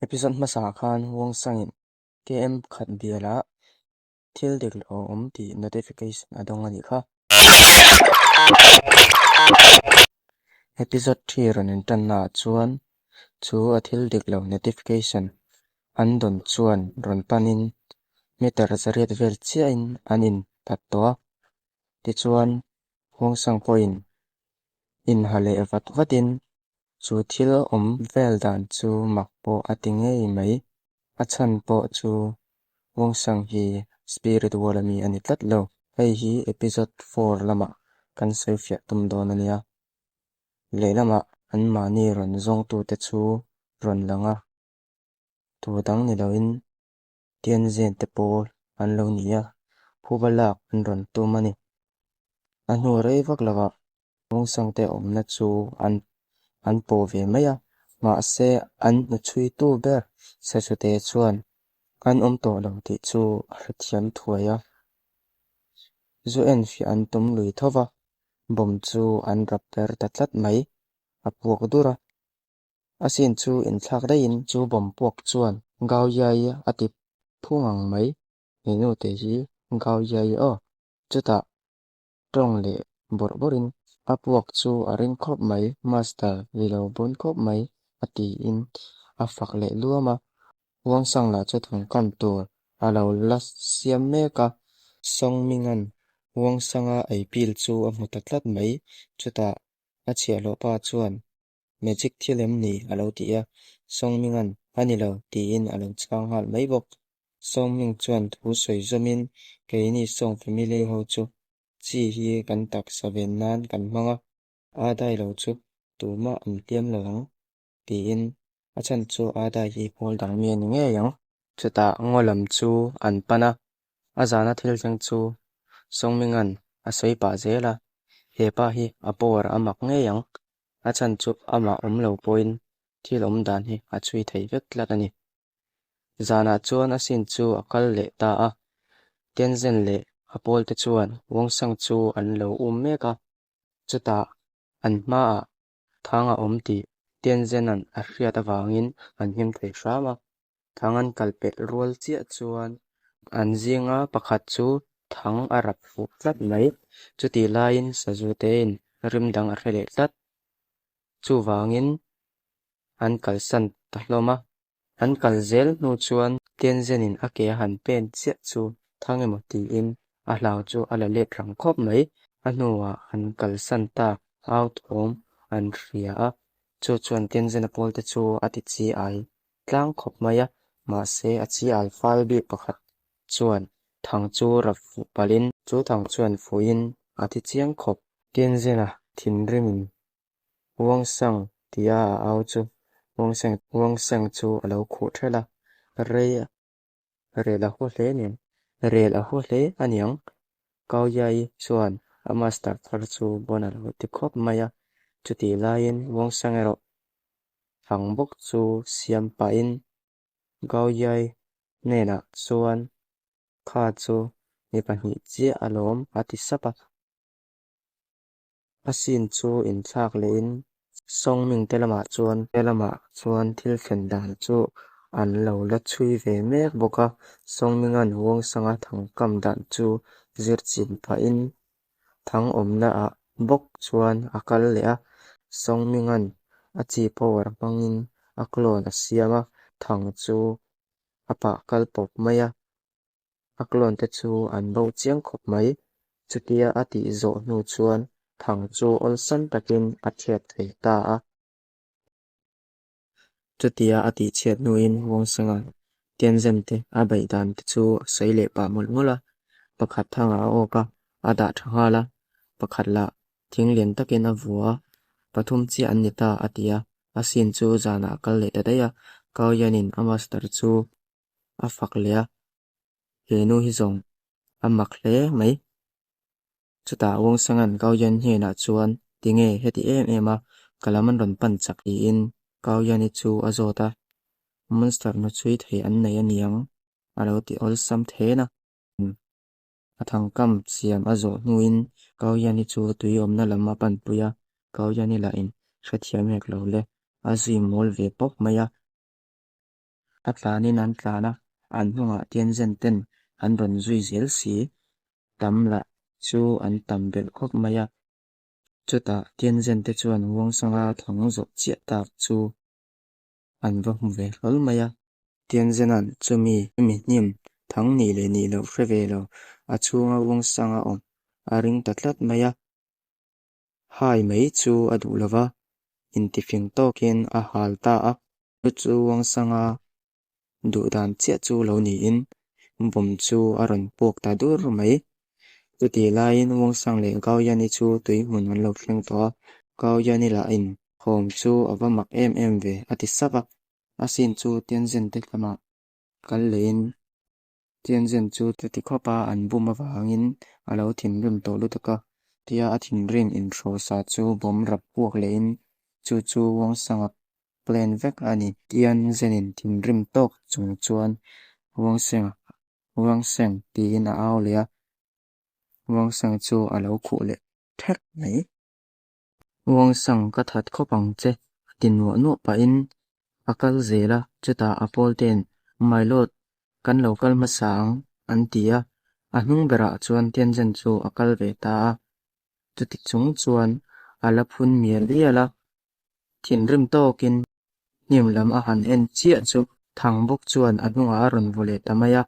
Episode hmasaah khan Wong-Sangin KM khat bialah thil dik lo a awm tih notification a dawng a nih kha. Episode thi rawn intannaah chuan chu a thil dik lo notification an dawn chuan rawn panin meter zariat vel chiahin an intat tawh a. Tichuan, Wong-Sang pawhin inha leh vat vatin Chu thil awm vel dan chu mak pawh a ti ngei mai. A chhan pawh chu Wong-Sang hi Spirit World ami a ni tlat lo. Hei hi episode four lamah kan sawi fiah tum dawn a nia. Lehlamah anmahni rawn zawngtute chu rawn lang a, tu dang ni loin Tianzhen te pawl an lo ni a, phuba lak an rawn tum a ni. A hnu rei vak lovah Wong-Sang te awmna chu an an pawh ve mai a, mahse an hnuchhuitu ber Sachute chuan an awm tawh lo tih chu a hrethiam thuai a. Zu enfiah an tum lui tho va, bomb chu an rap per ta tlat mai, a puak dur a. A scene chu inthlak daihin chu bomb puak chuan Gao Yai a ti phu ngang mai, he nu te hi Gao Yai aw, chutah tawng leh bawrh bawrhin a puak chu a ring khawp mai, Master i lo bun khawp mai a tiin a fak leh luam a, Wang Sang lah chu thangkam tur a lo la siam mek a, Song Ming-a'n Wang Sanga ei pil chu a hmu ta tlat mai, chutah a chhiahhlawh pa chuan Magic thil em ni? a lo ti a, Song Ming-a'n A ni lo tiin a lo chhang nghal mai bawk. Song Ming chuan thu sawi zawmin, Keini Song family ho chu chi hi kan taksa ven nan kan hmang a, a dai lo chu tumah an hliam lo ang tiin a chhan chu a dai hi pawl dang mi a ni ngei ang. Chutah ngaw lam chu an pan a, A zana thil thleng chu Song Ming-a'n a sawi pah zel a, he pa hi a power a mak ngei ang. A chhan chu amah awm lo pawhin thil awm dan hi a chhui thei vek tlat a ni. Zanah chuan a sin chu a kal leh ta a, Tianzhen leh a pawlte chuan Wang Sang chu an lo um mek a, chutah an hmaah Thang a awm tih Tianzhen-a'n a hriat avangin an him thei hram a. Thang an kal pelh rual chiah chuan an zinga pakhat chu thang a rap fuh tlat mai. Chutih laiin sazu tein rim dang a hre leh tlat. Chuvangin an kalsan ta hlawm a. An kal zel hnu chuan Tianzhen-in a ke a han pen chiah chu thang emaw tiin a hlau chu a la let rang khawp mai. A hnuah an kalsan tak au thawm an hria a, chu chuan Tianzhen-a pawlte chu a ti chi ai tlang khawp mai a, mahse a chi al fal bik pakhat chuan thang chu rap fuh palhin chu thang chuan fuihin a ti chiang khawp. Tianzhen-a thinrimin Wang Sang tia a au chu Wang Sang Wang Sang chu a lo khuh ṭhelh a, rei rel a haw hle aniang rel a haw hle aniang. Kau Yai chuan a master thar chu bawn a lo ti khawp mai a, chutih laiin Wang Sang erawh thang bawk chu siam pahin Gao Yai hnenah chuan kha chu mi pahnih chiah alawm a ti sap a. A scene chu inthlak lehin Song Ming te lamah chuan te lamah chuan thil thlen dan chu an lo la chhui ve mek bawk a, Song Minga'n Wong Sanga thangkam dan chu zir chin pahin thang awmna ah bawk chuan a kal leh a, Song Minga'n a chi power hmangin a clone a siam a, thang chu a pah kal pawp mai a. A clone te chu an bo chiang khawp mai. Chutia a tih zawh hnu chuan thang chu awlsam takin a thiat thei ta a. Chutia a tih chhiat hnuin Wangsenga Tianzhen te a beih dan te chu a sawi leh pah mawlh mawlh a. Pakhat thangah a awk a, a dah tha nghal a. Pakhat lah thing lian takin a vua a, pathum chiah an ni ta a ti a. A scene chu zanah a kal leh ta daih a. Kau Yanin a master chu a fak leh a, he nu hi zawng a mak hle mai. Chutah Wangsanga'n Kauyan hnenah chuan tinge heti em em a ka lam an rawn pan chak tiin Kauyani chu a zawt a, Monster nu chhui thei an nei aniang a lo ti awlsam then a. A thangkam siam a zawh hnuin Kauyani chu tui awmna lam a panpui a, Kauyani lahin hrethiam hek lo le, a zui mawl ve pawp mai a. A tlanin an tlan a, an hnungah Tianzhen ten an rawn zui zel si. Tam lah chu an tam belh khawp mai a. Chutah Tianzhen te chuan Wang Sanga thang zawh chiah tak chu an va hmu ve hlawl mai a. Tianzhena'n chumi mi hnim thang nih leh nih loh hre ve lo, a chhunga Wang Sanga awm a ring ta tlat mai a. Hai mai chu a duh lo va, intifing tawkin a hal ta a. Chu chu Wang Sanga duh dan chiah chu lo niin bawm chu a rawn puak ta dur mai. Chutih laiin Wang Sang leh Gao Yan-i chu tui hmun an lo thleng tawh a, Gao Yan-i lahin thawm chu a va mak em em ve a ti sap a. A sin chu Tianzhen te lamah kal lehin Tianzhen chu chuti khawpa an bum avangin a lo thinrim tawh lutuk a, tia a thinrim inhrawsa chu bawm rap puak lehin chu chu Wang Sanga plan vek a ni. Tianzhenin thinrim tawk chung chuan Wang Seng, Wang Seng tiin a au leh a, Wang Seng chu a lo khuh leh thek mai. Wang Sang ka that khawp ang che a ti nuah nuah pahin a kal zel a, chutah a pawl te'n My Lord kan lo kal hmasa ang an ti a, a hnung berah chuan Tianzhen chu a kal ve ta a, chuti chung chuan a la phun mial mial a, thinrim tawkin Hnim lam a han en chiah chu Thang bawk chuan a hnungah a rawn vaw leh ta mai a,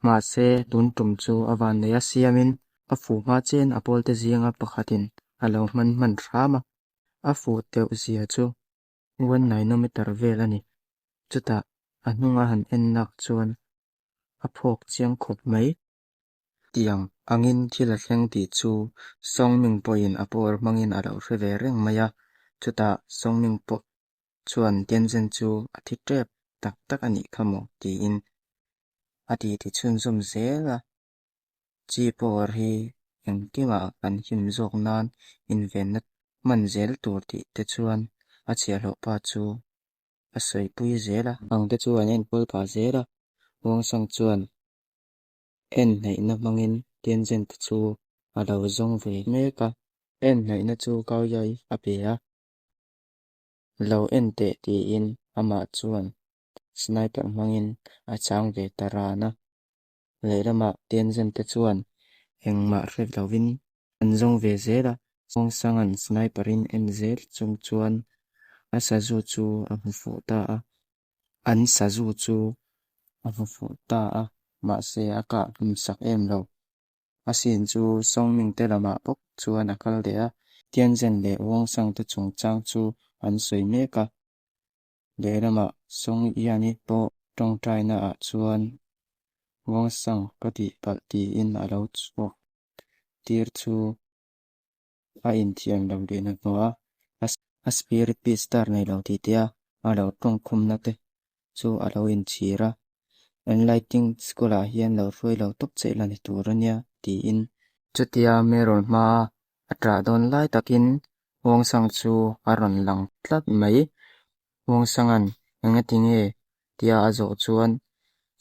mahse tun tum chu a vannei a siamin a fuh hma chen a pawlte zinga pakhatin a lo hman hman hram a, a fuh teuh zia chu one nanometer vel a ni. Chutah a hnunga han en nak chuan a phawk chiang khawp mai. Tiang angin thil a thleng tih chu Song Ming pawhin a power hmangin a lo hre ve reng mai a, chutah Song Ming pawh chuan Tianzhen chu a thi tep tak tak a nih kha maw tiin a ti ti chhunzawm zel a. Chi power hi engkimah kan him zawk nan invenna hman zel tur tih te chuan a chhiahhlawh pa chu a sawipui zel a. Ang te chu an enkawl pah zel a, Wang Sang chuan En hnaihna hmangin Tianzhen te chu a lo zawng ve mek a. En hnaihna chu Gao Yai a pe a. Lo en teh tiin amah chuan sniper hmangin a chang ve ta ran a. Lehlamah Tianzhen te chuan engmah hre lovin an zawng ve zel a. Sawngsanga'n sniper in en zel chung chuan a sazu chu a hmu fuh ta a. An sazu chu a hmu fuh ta a, mahse a kah hlum sak em lo. A sin chu Songming te lamah bawk chuan a kal leh a, Tianzhen leh Wang Sang te chungchang chu an sawi mek a. Lehlamah Song Yan-i pawh tawngtaina ah chuan Wang Sang ka tih palh tiin a lo chhuak tir chu a inthiam lo leh hnahnawh a, a spirit beast star nei lo tih te a, a lo tawngkhumna te chu a lo inchhir a, Enlighting School ah hian lo hruai lo tawp che ila ni tur a nia tiin. Chutia Meron hmaa a ṭah dawn lai takin Wang Sang chu a rawn lang tlat mai. Wang Sanga'n engati nge tia a zawh chuan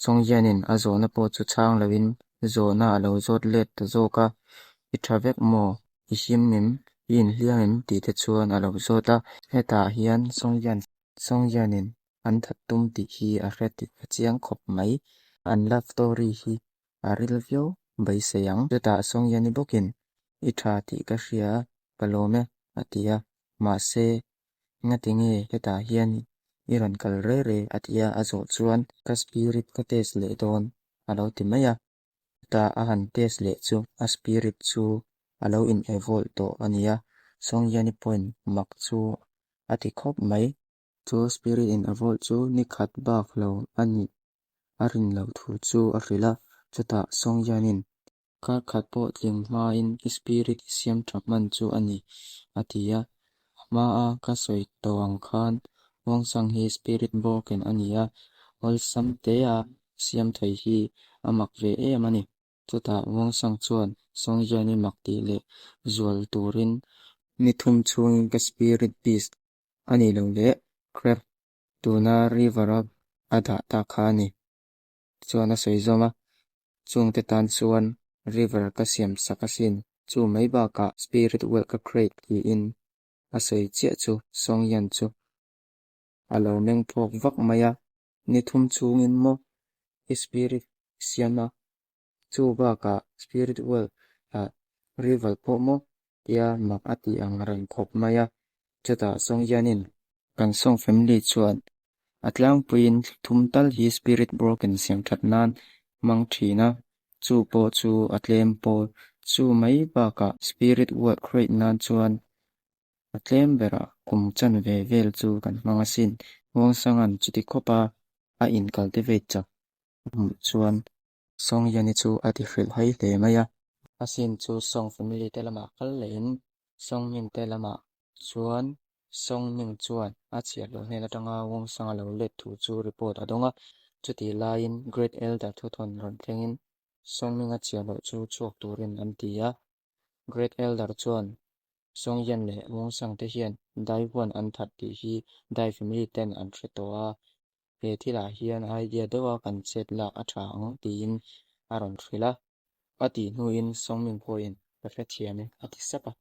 Song Jianin a zawhna pawh chu chhang loin zawhna a lo zawt let ta zawk a, I tha vek maw? I him em? I inhliam em? tih te chuan a lo zawt a. Hetah hian Song Jian Song Jianin an that tum tih hi a hre tih a chiang khawp mai. An love story hi a ril viau beisei ang. Chutah Song Jiani bawkin I tha tih ka hria a, ka lawm e a ti a. Mahse, ngati nge hetah hian i rawn kal re re a ti a, a zawh chuan ka spirit ka test leh dawn a lo ti mai a. Chutah a han test leh chu a spirit chu a lo in evolve tawh a nia, Songjiani pawhin mak chu a ti khawp mai. Chu spirit in evolve chu ni khat bak lo a nih a rin loh thu chu a hrilh a, chutah Songjianin Kar khat pawh tling hmain i spirit i siam tha hman chu a ni, a ti a. A hmaa ka sawi tawh ang khan Wang Sang hi spirit broken a ni a, awlsam tea siam thei hi a mak ve em a ni. Chutah Wang Sang chuan Songjian-i mak tih leh zual turin ni thum chhungin ka spirit beast a nih loh leh crab tuna river-a a dah ta kha a ni. Chuan a sawi zawm a, Chungte tan chuan river ka siam sak asin, chu mai bakah spirit well ka create tiin a sawi chiah chu Song Yan chu a lo meng phawk vak mai a. Ni thum chhungin maw i spirit siam a, chu bakah spirit world ah rival pawh maw tia mak a tih ang reng khawp mai a. Chutah Song hianin kan Song family chuan a tlangpuiin thum tal hi spirit broken siam that nan hmang thin a, chu pawh chu a tlem pawl chu mai bakah spirit world create nan chuan A tlem berah kum chanve vel chu kan hmang asin. Muangsanga'n chuti khawp a a in cultivate chak a hmuh chuan Song Yani chu a ti hrilh hai hle mai a. A sin chu Song family te lamah kal lehin Song Ming te lamah chuan Song Ming chuan a chhiatloh hnen atanga Wungsanga lo let thu chu report a dawng a. Chutih laiin Great Elder thuthawn rawn thlengin Song Ming a chhiatloh chu chhuak turin an ti a. Great Elder chuan Song Yan leh Wong Sang te hian Dai Huan an that tih hi Dai family ten an hre tawh a, he thilah hian idea deuha kan chet lak a tha ang tiin a rawn hrilh a. A tih hnuin Song Ming pawhin ka hrethiam e a ti sap a.